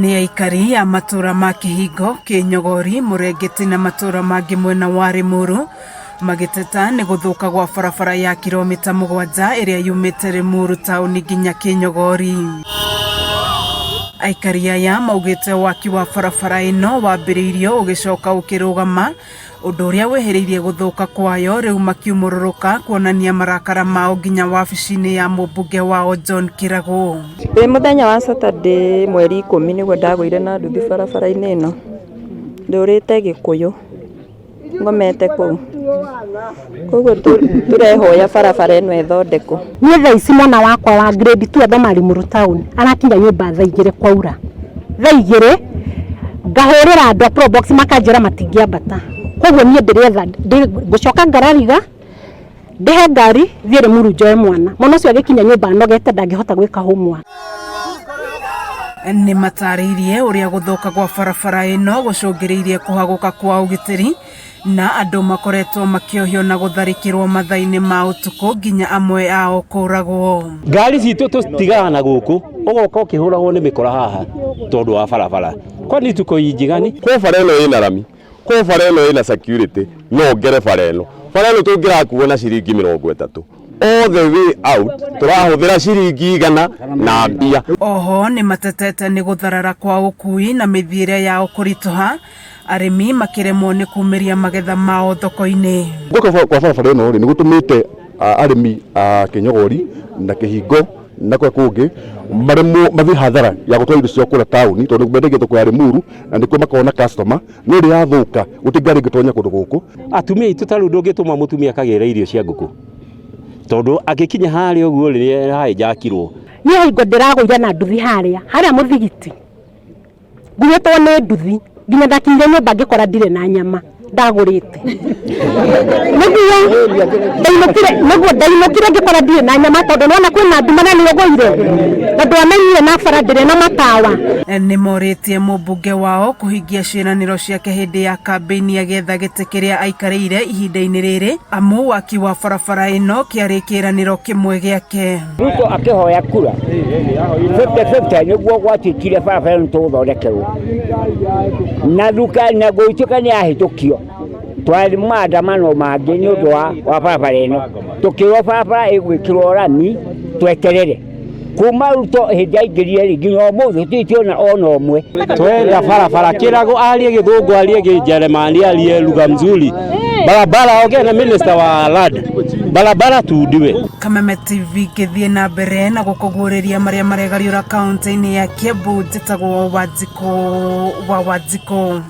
Nĩ aikari a matũra ma Kĩhingo, Kĩnyogori, Mũrengeti na matũra mangĩ mwena wa Limuru magĩteta nĩ gũthũka gwa barabara ya kiromita 7 ĩrĩa yumĩte Limuru taũni nginya Kĩnyogori. Aikari aya maugĩte waki wa barabara ĩno wambĩrĩirio ũgĩcoka ũkĩrũgama ũndũ ũrĩa wĩhĩrĩirie gũthũka kwayo rĩu makiumũrũrũka kuonania marakara mao nginya wabici-inĩ ya mũmbunge wao John Kĩragũ. Ĩ mũthenya wa Saturday mweri 10 nĩguo ndagũire na nduthi barabara-inĩ ĩno, ndũrĩte Gĩkũyũ ngomete kũu, koguo tũrehoya barabara ĩno ĩthondekwo. Niĩ thaa ici mwana wakwa wa grade 2 athoma Limuru town arakinya nyũmba thaa 2 kwaura, thaa 2 ngahũrĩra andũ a Probox makanjĩra matingĩambata, koguo niĩ ndĩretha ngũcoka ngarariga ndĩhe ngari thiĩ Limuru njoe mwana, mwana ũcio agĩkinya nyũmba anogete ndangĩhota gwĩka homework. Nĩ matarĩirie ũrĩa gũthũka gwa barabara ĩno gũcũngĩrĩirie kũhagũka kwa ũgitĩri na andũ makoretwo makĩohio na gũtharĩkĩrwo mathaa-inĩ ma ũtukũ nginya amwe ao kũragwo. Ngari citũ tũtigaga na gũkũ ũgoka ũkĩhũragwo nĩ mĩkora haha tondũ wa barabara, kwani tuko injigani? Ko bara ĩno ĩna rami, ko bara ĩno ĩna security, no ngere bara ĩno. Bara ĩno tũngĩrakuo na ciringi 30 all the way out tũrahũthĩra ciringi 100 na mbia. Oho nĩ matetete nĩ gũtharara kwa ũkui na mĩthiĩre yao kũritũha, arĩmi makĩremwo nĩ kumĩria magetha mao thoko-inĩ. Gũka kwa barabara ĩno rĩ nĩ gũtũmĩte arĩmi a Kĩnyogori na Kĩhingo na kũrĩa kũngĩ maremwo mathiĩ hathara ya gũtwara indo ciao kũrĩa taũni tondũ mendagia thoko ya Limuru na nĩkuo makoragwo na customer, no rĩrĩa yathũka gũtirĩ ngari ĩngĩtonya kũndũ gũkũ. Atumia aitũ ta rĩu ndũngĩtũma mũtumia akagĩre irio cia ngũkũ tondũ angĩkinya harĩa ũguo rĩ nĩ haĩjakirwo. Niĩ hingo ndĩragũire na nduthi harĩa harĩa mũthigiti nguĩtwo nĩ nduthi nginya ndakinyire nyũmba ngĩkora ndirĩ na nyama ndagũrĩte, nĩguo ndainũkire ngĩkora ndirĩ na nyama tondũ nĩwona kwĩna nduma na nĩũgũire na ndwamenyire na bara ndĩrĩ na matawa. Nĩ morĩtie mũmbunge wao kũhingia ciĩranĩro ciake hĩndĩ ya kambĩini agĩetha gĩtĩ kĩrĩa aikarĩire ihinda-inĩ rĩrĩ, amu waki wa barabara ĩno kĩarĩ kĩĩranĩro kĩmwe gĩake. Ruto akĩhoya kura 50-50 nĩguo gwatuĩkire barabara ĩno tũgũthondekerwo na thuka na gũituĩka nĩ yahĩtũkio, twarĩ maandamano mangĩ nĩ ũndũ wa barabara ĩno, tũkĩrwo barabara ĩgwĩkĩrwo rami tweterere. Kuma Ruto hĩndĩ aingĩrire rĩ nginya ũmũthĩ tũtirĩ tuona ona ũmwe. Twenda barabara Kĩragũ arie gĩthũngũ arie kĩnjeremani arie lugha mzuri, barabara ongee na minister wa land, barabara tundiwe. Kameme TV ngĩthiĩ na mbere na gũkũguũrĩria marĩa maregariũra kaunti-inĩ ya Kiambu, njĩtagwo Wanjikũ wa Wanjikũ.